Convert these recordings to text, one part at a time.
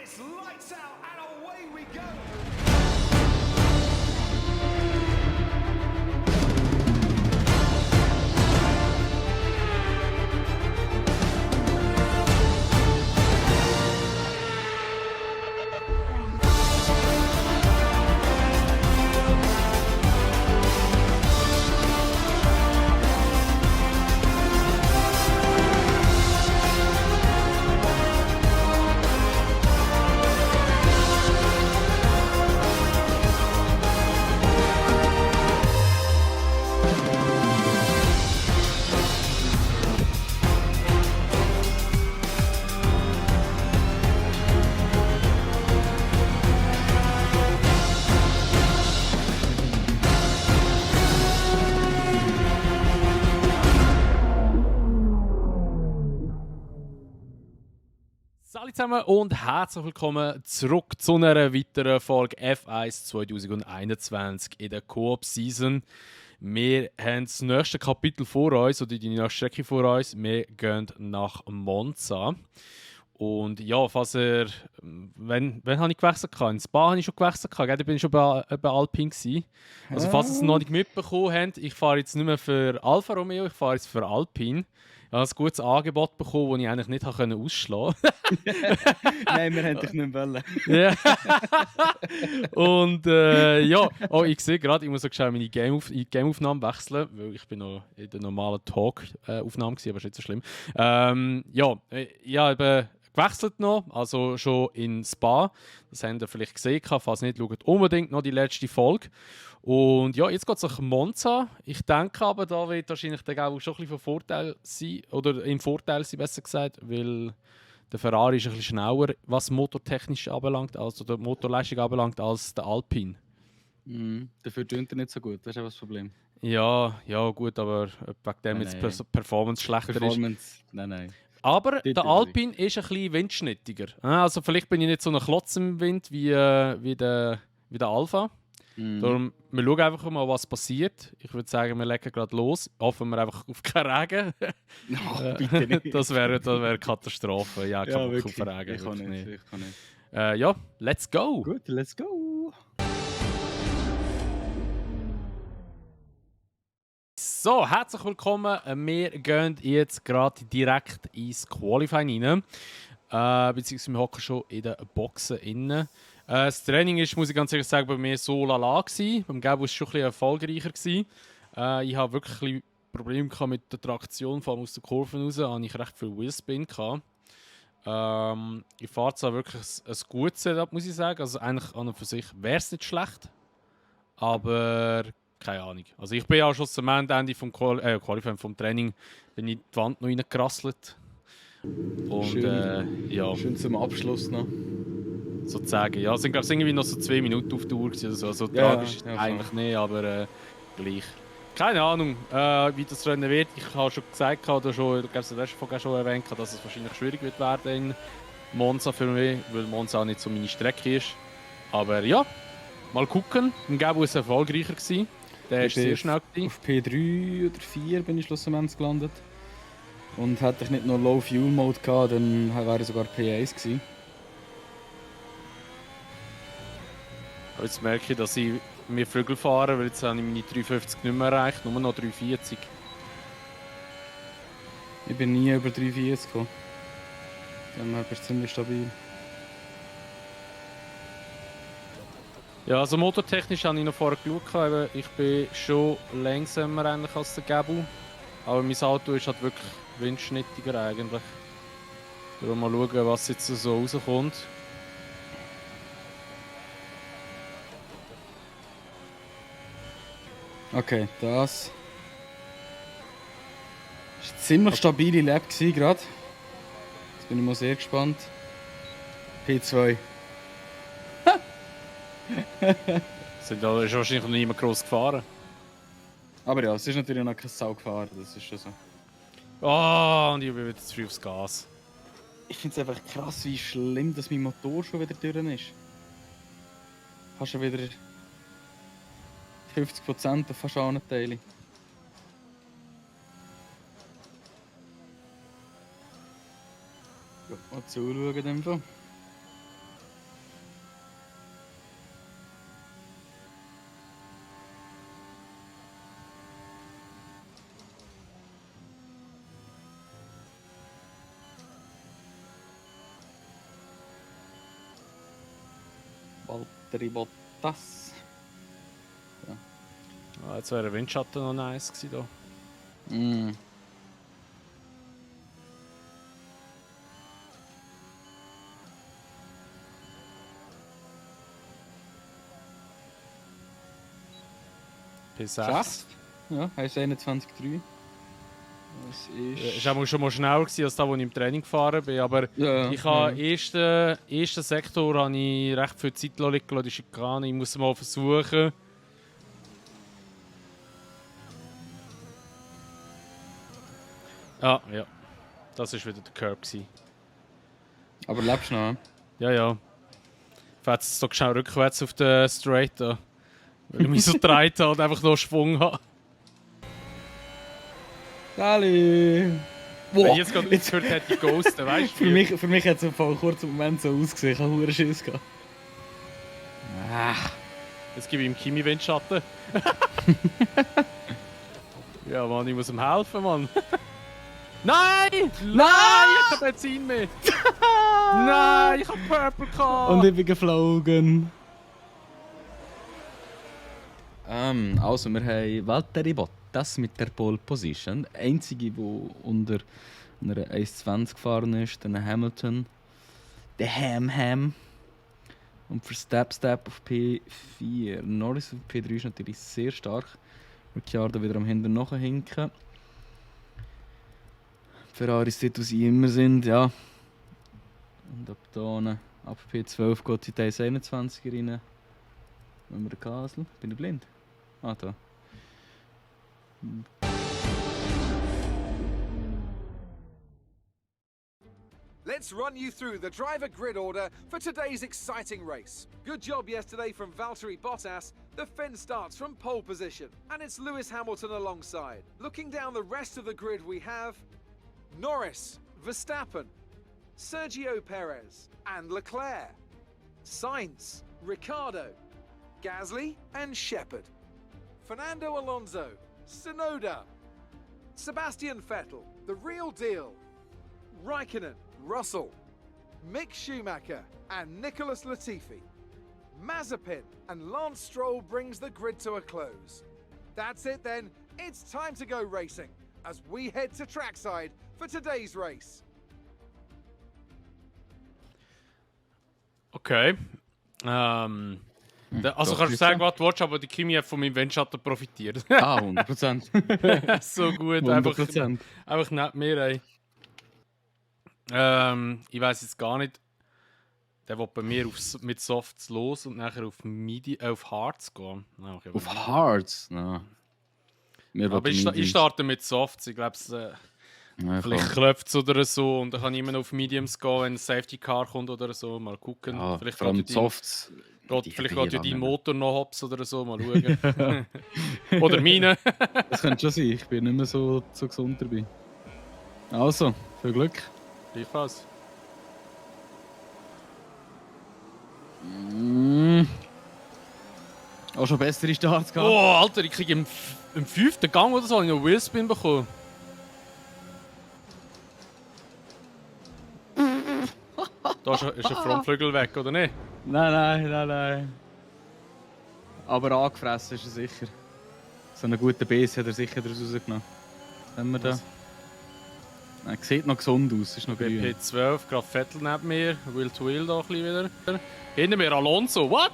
it's lights out and away we go. Hallo zusammen und herzlich willkommen zurück zu einer weiteren Folge F1 2021 in der Coop-Season. Wir haben das nächste Kapitel vor uns, oder die nächste Strecke vor uns. Wir gehen nach Monza. Und ja, falls ihr... Wann habe ich gewechselt? In Spa habe ich schon gewechselt. Da bin ich schon bei Alpine gewesen. Also falls ihr es noch nicht mitbekommen habt, ich fahre jetzt nicht mehr für Alfa Romeo, ich fahre jetzt für Alpine. Ich habe ein gutes Angebot bekommen, das ich eigentlich nicht ausschlagen konnte. Nein, wir haben dich nicht wollen. Ja. Und ja, oh, ich sehe gerade, ich muss auch schnell meine Game-Aufnahme wechseln, weil ich bin noch in der normalen Talk-Aufnahme war, aber ist nicht so schlimm. Ja, ich habe gewechselt noch, also schon in Spa. Das habt ihr vielleicht gesehen, falls nicht, schaut unbedingt noch die letzte Folge. Und ja, jetzt geht es nach Monza. Ich denke aber, da wird wahrscheinlich der auch schon ein bisschen von Vorteil sein, oder im Vorteil sein, besser gesagt, weil der Ferrari ist ein bisschen schneller, was motortechnisch anbelangt, also die Motorleistung anbelangt, als der Alpine. Dafür tönt er nicht so gut, das ist auch das Problem. Ja, gut, aber wegen dem jetzt Performance schlechter ist. Nein. Aber Dort der Alpine ist ein bisschen windschnittiger. Also vielleicht bin ich nicht so ein Klotz im Wind wie der Alpha. Darum, wir schauen einfach mal, was passiert. Ich würde sagen, wir legen gerade los. Hoffen wir einfach auf keinen Regen. No, bitte nicht. Das wäre Katastrophe. Ja, kein Bock auf Regen. Ich kann nicht. Ja, let's go! Gut, let's go! So, herzlich willkommen. Wir gehen jetzt gerade direkt ins Qualifying rein. Beziehungsweise wir hocken schon in den Boxen innen. Das Training ist, muss ich ganz ehrlich sagen, bei mir so lala gewesen. Beim Gabo war es schon ein bisschen erfolgreicher gewesen. Ich habe wirklich ein bisschen Probleme mit der Traktion, vor allem aus den Kurven raus. Da hatte ich recht viel Wheelspin. Ich fahre zwar wirklich ein gutes Setup, muss ich sagen. Also eigentlich an und für sich wäre es nicht schlecht. Aber keine Ahnung. Also ich bin ja schon am Ende vom Qualifying, vom Training, bin ich die Wand noch reingerasselt. Und schön, ja. Schön zum Abschluss noch. Sozusagen. Ja, es sind glaube ich irgendwie noch so 2 Minuten auf der Uhr gewesen oder so. Also tragisch eigentlich nicht, aber gleich. Keine Ahnung, wie das Rennen wird. Ich habe schon gesagt, oder schon, ich glaube, in der letzten Folge schon erwähnt, dass es wahrscheinlich schwierig wird werden in Monza für mich, weil Monza auch nicht so meine Strecke ist. Aber ja, mal gucken. Im Gabo war es erfolgreicher gewesen. Der ist sehr schnell gewesen. Auf P3 oder 4 bin ich schlussendlich gelandet. Und hätte ich nicht noch Low Fuel Mode gehabt, dann wäre ich sogar P1 gewesen. Jetzt merke ich, dass ich mir Flügel fahre, weil jetzt habe ich meine 350 nicht mehr erreicht, nur noch 340. Ich bin nie über 340 gekommen. Dann bist du ziemlich stabil. Ja, also motortechnisch habe ich noch vorher geschaut. Ich bin schon langsamer eigentlich als der Gabo. Aber mein Auto ist halt wirklich windschnittiger eigentlich. Darum mal schauen, was jetzt so rauskommt. Okay, das war eine ziemlich stabile Lap gerade. Jetzt bin ich mal sehr gespannt. P2. Ist wahrscheinlich noch niemand gross gefahren. Aber ja, es ist natürlich noch keine Sau gefahren, das ist schon so. Oh, und ich bin wieder zu früh aufs Gas. Ich finde es einfach krass, wie schlimm dass mein Motor schon wieder durch ist. Fast schon wieder 50% auf fast allen Teilen. Ja, mal zuschauen in dem Fall. Valtteri Bottas. Ah, jetzt wäre der Windschatten noch nice gewesen. Da. Mm. P6. Schafft. Ja, heißt 21,3. Das Ist auch schon mal schneller gewesen, als da, wo ich im Training gefahren bin. Aber Ja, ich habe ersten Sektor habe ich recht viel Zeit liegen lassen, die Schikane. Ich muss mal versuchen. Ah, ja. Das war wieder der Curb gewesen. Aber lebst du noch? Ja, ja. Ich fahre jetzt doch schnell rückwärts auf den Straight da. Weil ich mich so gedreht habe und einfach noch Schwung habe. Sali! Wenn ich jetzt gerade aufgehört hätte, ghosten, weißt du? Für mich hat es vor einem kurzen Moment so ausgesehen, ich habe verdammt Schiss gehabt. Jetzt gebe ich ihm Kimi-Windschatten. Ja, Mann, ich muss ihm helfen, Mann. Nein! Nein! Ich habe Benzin mehr! Nein, ich habe Purple gehabt! Und ich bin geflogen. Also, wir haben Valtteri Bottas mit der Pole Position. Der einzige, der unter einer 1,20 gefahren ist, der Hamilton. Der Ham. Und für Step auf P4. Norris auf P3 ist natürlich sehr stark. Ricciardo wieder am Hinten nachhinken. Ferraris dort, wo sie immer sind, ja. Und ab da, ab P12 geht sie die 1,21er rein. Wenn wir den Kasel. Bin ich blind? Ah, da. Let's run you through the driver grid order for today's exciting race. Good job yesterday from Valtteri Bottas. The Finn starts from pole position, and it's Lewis Hamilton alongside. Looking down the rest of the grid, we have Norris, Verstappen, Sergio Perez, and Leclerc, Sainz, Ricciardo, Gasly, and Shepard, Fernando Alonso, Tsunoda, Sebastian Vettel, the real deal, Raikkonen, Russell, Mick Schumacher, and Nicholas Latifi. Mazepin and Lance Stroll brings the grid to a close. That's it then, it's time to go racing as we head to trackside for today's race. Okay. Also kannst du sagen, was du willst, aber die Kimi hat von meinem Windschatten profitiert. 100%. So gut, 100%. einfach nicht mehr, ey. Ich weiß jetzt gar nicht. Der will bei mir mit Softs los und nachher auf Hards gehen. No, okay, Auf Hards? No. Aber ich starte mit Softs. Ich glaube, vielleicht klopft es oder so und dann kann ich immer noch auf Mediums gehen, wenn ein Safety Car kommt oder so. Mal gucken. Ja, vielleicht vor allem Softs. Vielleicht geht ja dein Motor noch hops oder so. Mal schauen. Oder meine. Das könnte schon sein. Ich bin nicht mehr so gesund dabei. Also, viel Glück. Gleichfalls. Auch schon bessere Starts gehabt. Oh, Alter, ich kriege im 5. Gang oder so einen Wheelspin bekommen. Da ist der Frontflügel weg, oder nicht? Nein. Aber angefressen ist er sicher. So einen guten Base hat er sicher daraus rausgenommen. Haben wir da? Er sieht noch gesund aus, ist noch grün. BP12, gerade Vettel neben mir. Will to Will da ein bisschen wieder. Hinter mir Alonso, what?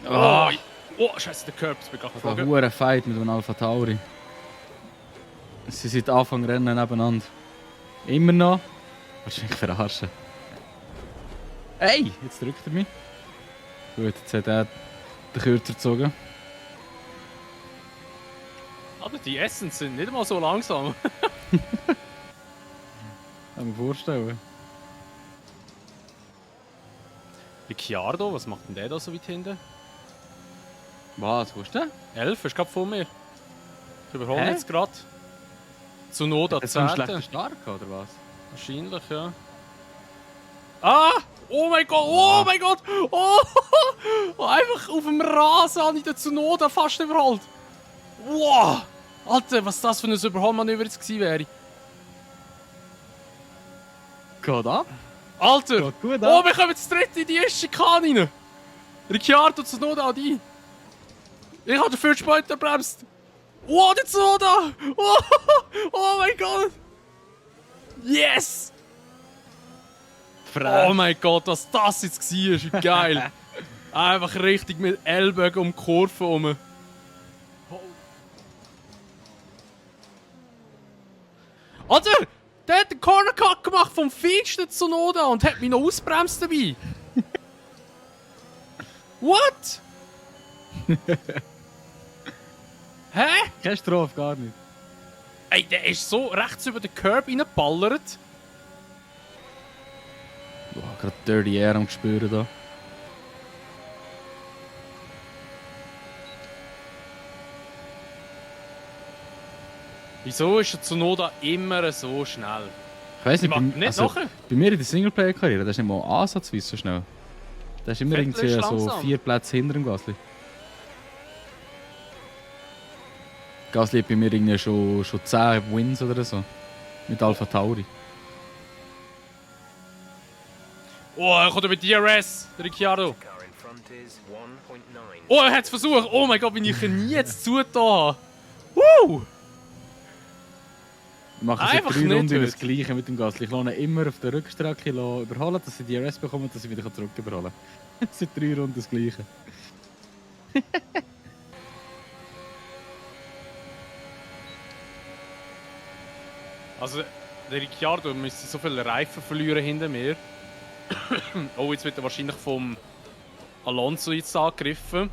Oh, scheiße, der Curb ist gerade Ein geflogen. hoher Fight mit dem Alpha Tauri. Sie sind Anfang Rennen nebeneinander. Immer noch. Wahrscheinlich verarschen. Hey, jetzt drückt er mich. Gut, jetzt hat er den Kürzer gezogen. Aber die Essens sind nicht mal so langsam. Kann ich mir vorstellen. Ricciardo, was macht denn der da so weit hinten? Was, wo ist der? 11, ist gerade vor mir. Ich überhole Hä? jetzt gerade. Tsunoda Hat so einen 10. schlechten Start gehabt, oder was? Wahrscheinlich, ja. Ah! Oh mein Gott! Oh mein Gott! Oh! Einfach auf dem Rasen habe ich den Tsunoda fast überholt. Wow! Alter, was das für ein Überholmanöver jetzt gewesen wäre. Geht ab. Alter! Geht gut, Oh, wir kommen zu dritt in die erste Schikane rein! Ricciardo, Tsunoda, die! Ich habe den First Point gebremst! Oh, der Tsunoda! Oh, oh mein Gott! Yes! Oh mein Gott, was das jetzt war, wie geil! Einfach richtig mit Ellbogen um die Kurve herum. Alter! Der hat den Corner Cut gemacht vom feinsten Tsunoda und hat mich noch ausbremst dabei. What? Hä? Keine Strafe, gar nicht. Ey, der ist so rechts über den Curb reingeballert. Boah, gerade Dirty Air am spüren da. Wieso ist der Tsunoda immer so schnell? Ich weiss Ich nicht, mag nicht nachher. bei mir in der Singleplayer-Karriere, das ist nicht mal ansatzweise so schnell. Das ist immer Vettel irgendwie ist so langsam. 4 Plätze hinter dem Gasly. Gasly hat bei mir irgendwie schon 10 Wins oder so. Mit Alpha Tauri. Oh, er kommt mit DRS, der Ricciardo. Car in front is 1.9. Oh, er hat es versucht. Oh mein Gott, bin ich nie jetzt zugetan habe. Woo! Wir machen seit Einfach 3 nicht Runden heute. das Gleiche mit dem Gasly. Ich lasse ihn immer auf der Rückstrecke überholen, dass sie DRS bekommen, dass sie wieder zurück überholen kann. Seit 3 Runden das Gleiche. Also, der Ricciardo müsste so viele Reifen verlieren hinter mir. Oh, jetzt wird er wahrscheinlich vom Alonso jetzt angegriffen.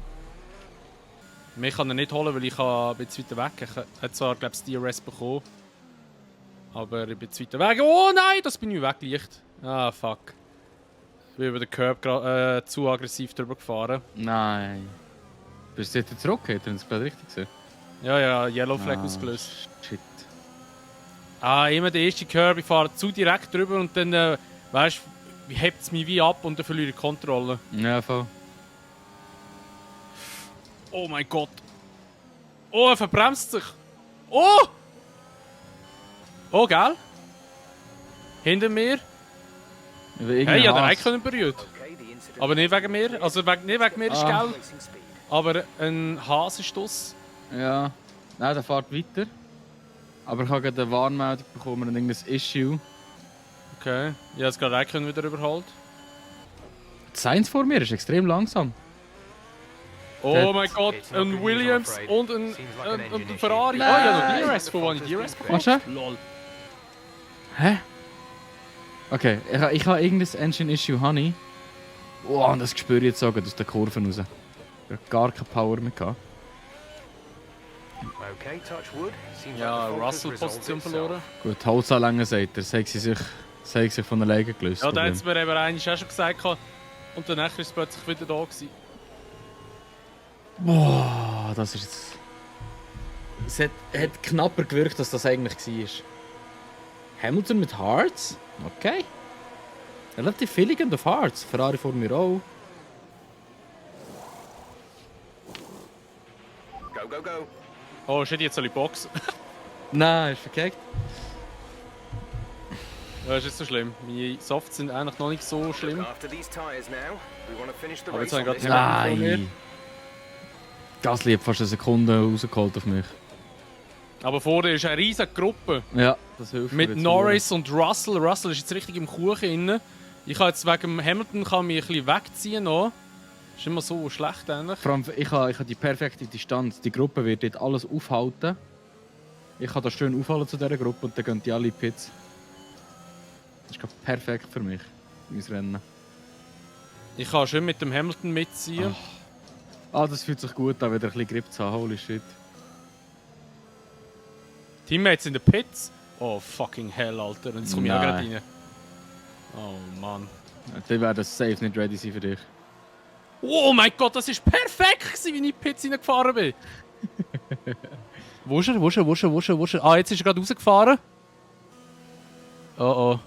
Mich kann er nicht holen, weil ich ein bisschen weiter weg. Ich habe zwar, glaube ich, das DRS bekommen. Aber ich bin zu weit weg. Oh nein, das bin ich weggeleicht. Ah, fuck. Ich bin über den Curb zu aggressiv drüber gefahren. Nein. Bist du jetzt zurück? Hat er uns gerade richtig gesehen? Ja, Yellow Flag ausgelöst. Shit. Ah, immer der erste Curb, ich fahre zu direkt drüber und dann, weißt du, hebt es mich wie ab und dann verliere ich die Kontrolle. Ja, voll. Oh mein Gott. Oh, er verbremst sich. Oh! Oh, gell? Hinter mir. Hey, ich habe den Icon berührt. Okay, the incident Aber nicht wegen mir. Also nicht wegen mir ist Ah. gell. racing speed. Aber ein Hasenstoss. Ja. Nein, der fährt weiter. Aber ich habe gerade eine Warnmeldung bekommen und irgendein Issue. Okay. Ich habe jetzt gerade Icon wieder überholt. Die Sainz vor mir ist extrem langsam. Oh Das- mein Gott, It's not ein good news, Williams I'm afraid. und ein, Seems like an ein engine Ferrari. issue. Oh, ja, noch Nein. DRS, von wann ich DRS bekommen Warte. Lol. Hä? Okay, ich habe irgendein Engine-Issue, Honey. Oh, und das spüre ich jetzt sogar aus den Kurven raus. Ich habe gar keine Power mehr gehabt. Okay, touch wood. Seems Ja, like the fault has Russell resolved Position itself. verloren. Gut, Holzanlänge sagt er, sei sie sich von alleine gelöst. Ja, da Problem. hat es mir eben eigentlich auch schon gesagt. Und danach ist es plötzlich wieder da gewesen. Boah, das ist jetzt... Es hat knapper gewirkt, als das eigentlich war. Hamilton mit Harts? Okay. Relativ viel auf Harts. Ferrari vor mir auch. Go, go, go. Oh, shit, jetzt soll ich boxen. Nein, ist verkackt. Ja, ist nicht so schlimm. Meine Softs sind eigentlich noch nicht so schlimm. After these tyres now, we want to finish the Aber race jetzt on habe ich this. gerade vor mir. Nein. Gasly hat fast eine Sekunde rausgeholt auf mich. Aber vor dir ist eine riesige Gruppe. Ja, das hilft mir Mit jetzt Norris und Russell. Russell ist jetzt richtig im Kuchen inne. Ich kann jetzt wegen dem Hamilton kann mich ein bisschen wegziehen noch. Ist immer so schlecht eigentlich. Vor allem, ich habe die perfekte Distanz. Die Gruppe wird dort alles aufhalten. Ich kann da schön aufhalten zu dieser Gruppe und dann gehen die alle in die Pits. Das ist gerade perfekt für mich, mein Rennen. Ich kann schön mit dem Hamilton mitziehen. Ah, das fühlt sich gut an, wieder ein bisschen Grip zu haben. Holy shit. Teammates in den Pits. Oh fucking hell, Alter. Und jetzt komme ich auch Nein. gerade rein. Oh Mann. Dann wäre das safe nicht ready sein für dich. Oh mein Gott, das ist perfekt gewesen, wie ich in die Pits reingefahren bin. Wo ist er? Wo ist er? Wo ist er? Wo ist er? Wo ist er? Ah, jetzt ist er gerade rausgefahren. Oh oh.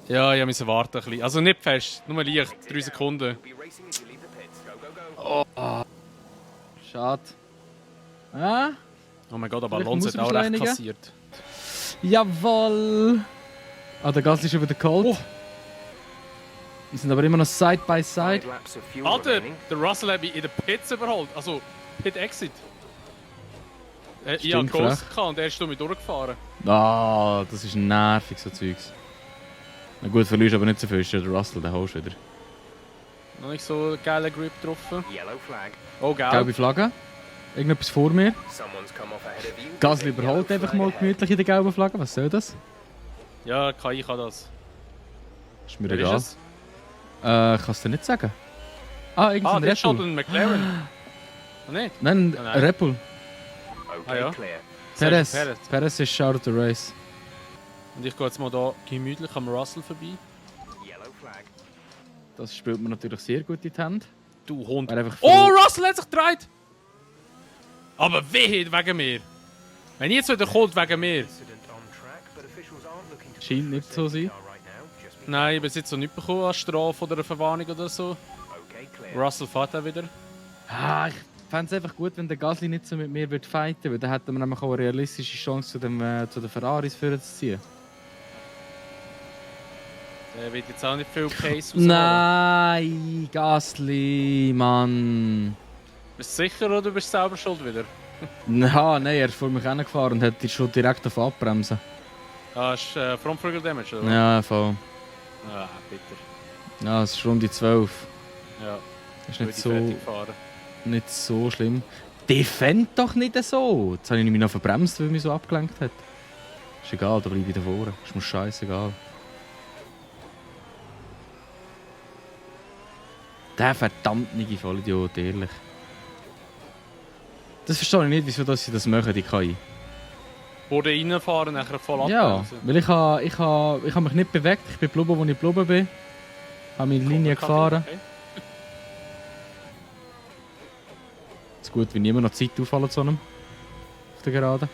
Ja, ich musste warten ein bisschen. Also nicht fest, nur leicht. 3 Sekunden. Be racing as you leave the pits. Go, go, go. Schade. Ah? Oh mein Gott, aber Vielleicht Alonso muss hat er auch recht beschleunigen. kassiert. Jawoll! Ah, der Gasly ist schon wieder geholt. Oh. Wir sind aber immer noch Side by Side. 5 laps of fuel Alter, remaining. der Russell hat mich in den Pits überholt. Also, Pit Exit. Ich hatte Stimmt, Kurs und er ist durch mich durchgefahren. Ah, das ist nervig, so Zeugs. Na gut, verlierst aber nicht so viel, ist ja der Russell, den holst du wieder. Noch nicht so einen geilen Grip getroffen. Yellow flag. Oh, geil. Gelbe Flagge. Irgendetwas vor mir. Someone's come off ahead of you. Gasly Yellow überholt einfach flag mal ahead. gemütlich in der gelben Flagge. Was soll das? Ja, KI kann das. Ist mir Wer egal. ist es? Kannst du nicht sagen. Ah, irgendein Der ist Red schon Bull. ein McLaren. Oh, nicht? Nein, nein. Red Bull. Okay, Ah, ja. clear. Perez. Perez. Perez ist out of the race. Und ich gehe jetzt mal da gemütlich am Russell vorbei. Yellow flag. Das spielt mir natürlich sehr gut in die Hände. Du Hund. Wäre einfach Oh, froh- Russell hat sich gedreht! Aber wehe, wegen mir. Wenn ihr jetzt wieder kommt, wegen mir. Incident on track, but officials aren't looking to Scheint nicht so sein. right now. Just be Nein, ich habe bis jetzt noch nicht bekommen als Strafe oder eine Verwarnung oder so. okay, clear. Russell fährt auch wieder. Ah, ich fände es einfach gut, wenn der Gasly nicht so mit mir würde fighten würde, weil dann hätten wir nämlich auch eine realistische Chance, zu den Ferraris führen zu ziehen. Der wird jetzt auch nicht viel Pace rausholen. Nein, Gasly, Mann. Bist du sicher oder bist du selber schuld wieder? Nein, er ist vor mich hingefahren und hat schon direkt auf Abbremsen. Ah, ist Frontflügel Damage, oder? Ja, voll. Ah, bitter. Ja, es ist Runde 12. Ja, Das ist würde nicht ich so, fertig fahren. nicht so schlimm. Defend doch nicht so! Jetzt habe ich mich noch verbremst, weil mich so abgelenkt hat. Ist egal, da bleibe ich davor. Ist mir scheißegal. Der verdammte Vollidiot, ehrlich. Das verstehe ich nicht, wieso dass sie das machen, die KI. Wurde reinfahren, nachher voll Ja, abbremsen. weil ich ha mich nicht bewegt. Ich bin geblieben, wo ich geblieben bin. Habe meine Linie gefahren. Okay. Es ist gut, wenn niemand noch Zeit auffallen zu einem. Auf der Geraden.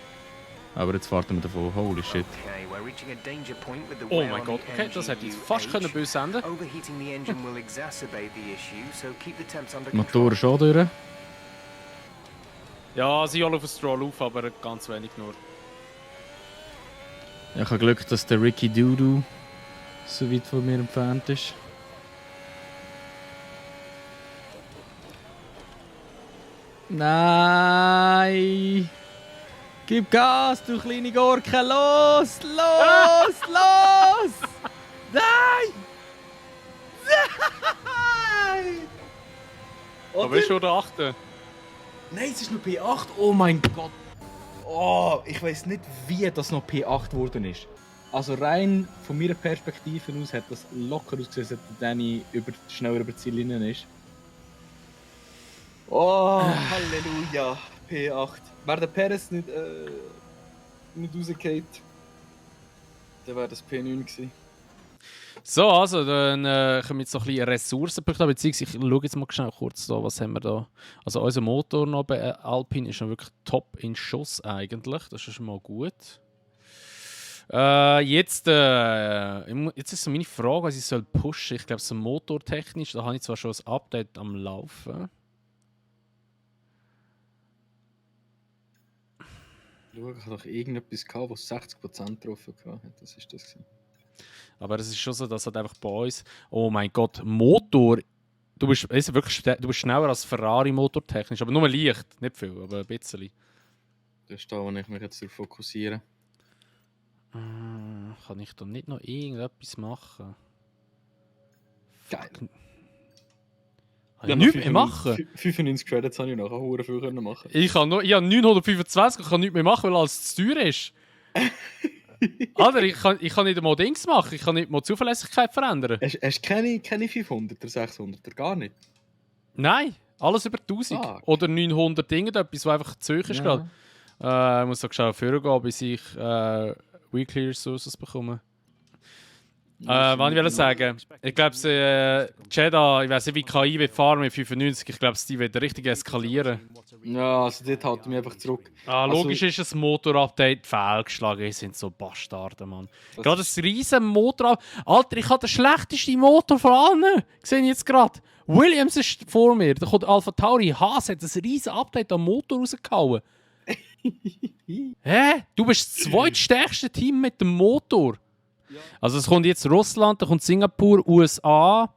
Aber jetzt fahren wir davon. Holy shit. Okay, we're reaching a danger point with the Oh wear mein on Gott, the okay, das hätte jetzt NGU fast H. können böse enden. Overheating the engine will exacerbate the issue, so keep the temps under Die control. Motoren schon durch. Ja, sie holen auf den Stroll auf, aber ganz wenig nur. Ich habe Glück, dass der Ricky Doodoo so weit von mir entfernt ist. Nein! Gib Gas, du kleine Gurke! Los! Los! Los! Nein! Nein! Aber bist du schon der Achte? Nein, es ist nur P8. Oh mein Gott. Oh, ich weiß nicht, wie das noch P8 geworden ist. Also rein von meiner Perspektive aus hat das locker ausgesehen, dass der Danny schneller über die Ziellinie ist. Oh, Halleluja. P8. Wäre der Perez nicht rausgefallen, dann wäre das P9 gewesen. So, also, dann kommen jetzt noch ein bisschen Ressourcenpunkte, beziehungsweise ich schaue jetzt mal schnell kurz da, was haben wir da. Also unser Motor noch bei Alpine ist noch wirklich top in Schuss eigentlich, das ist schon mal gut. Jetzt ist so meine Frage, was ich soll pushen. Ich glaube, so motortechnisch, da habe ich zwar schon ein Update am Laufen. Schau, ich habe doch irgendetwas gehabt, was 60% drauf hatte. Das ist das gewesen. Aber es ist schon so, dass halt einfach bei uns, oh mein Gott, Motor, du bist schneller als Ferrari motortechnisch, aber nur leicht, nicht viel, aber ein bisschen. Das ist da, wo ich mich jetzt darauf fokussiere. Kann ich da nicht noch irgendetwas machen? Geil. Kann ich nichts mehr machen? 95 Credits habe ich noch sehr viel machen. Ich habe 925 und kann nichts mehr machen, weil alles zu teuer ist. Alter, ich kann nicht einmal Dings machen, ich kann nicht mal Zuverlässigkeit verändern. Hast du keine 500er, 600er? Gar nicht? Nein, alles über 1000 Fuck. oder 900 Dinge, etwas, was einfach zu hoch ist. Ja. Ich muss so schnell vorgehen, bis ich Weekly Resources bekomme. Was ich will sagen, ich glaube, Jeddah, ich weiß nicht, wie KI wird fahren mit 95, ich glaube, die wird richtig eskalieren. Ja, also dort halten mich einfach zurück. Logisch ist das Motorupdate fehlgeschlagen, die sind so Bastarden, Mann. Gerade das riesen Motor. Alter, ich habe den schlechtesten Motor von allen. Sehe ich jetzt gerade. Williams ist vor mir, da kommt Alpha Tauri. Haas hat ein riesen Update am Motor rausgehauen. Hä? Du bist das zweitstärkste Team mit dem Motor. Also es kommt jetzt Russland, dann kommt Singapur, USA,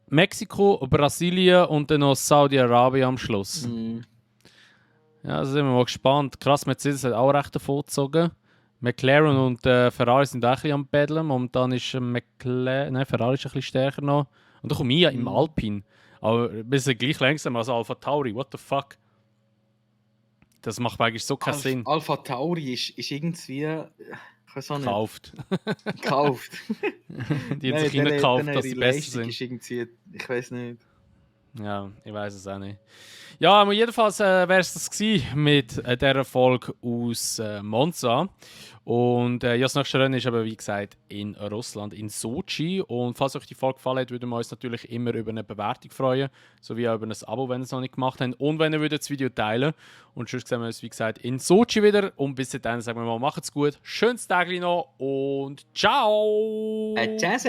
Mexiko, Brasilien und dann noch Saudi-Arabien am Schluss. Mhm. Ja, also sind wir mal gespannt. Krass, Mercedes hat auch recht davon gezogen. McLaren und Ferrari sind auch ein bisschen am Battlen. Momentan ist Ferrari ist ein bisschen stärker noch. Und dann komme ich ja im Alpine. Aber wir sind gleich langsam als Alpha Tauri. What the fuck? Das macht eigentlich so keinen Sinn. Alpha Tauri ist irgendwie. Ich weiß auch nicht. Gekauft. Gekauft. Die haben sich gekauft, dass sie besser Leistung sind. ist irgendwie, ich weiß nicht. Ja, ich weiß es auch nicht. Ja, aber jedenfalls wäre es das gewesen mit dieser Folge aus Monza. Und ja, das nächste Rennen ist aber, wie gesagt, in Russland, in Sochi. Und falls euch die Folge gefallen hat, würden wir uns natürlich immer über eine Bewertung freuen. Sowie auch über ein Abo, wenn ihr es noch nicht gemacht habt. Und wenn ihr das Video teilen. Und sonst sehen wir uns, wie gesagt, in Sochi wieder. Und bis dann sagen wir mal, macht's gut. Schönes Tag noch und ciao! Tschüss!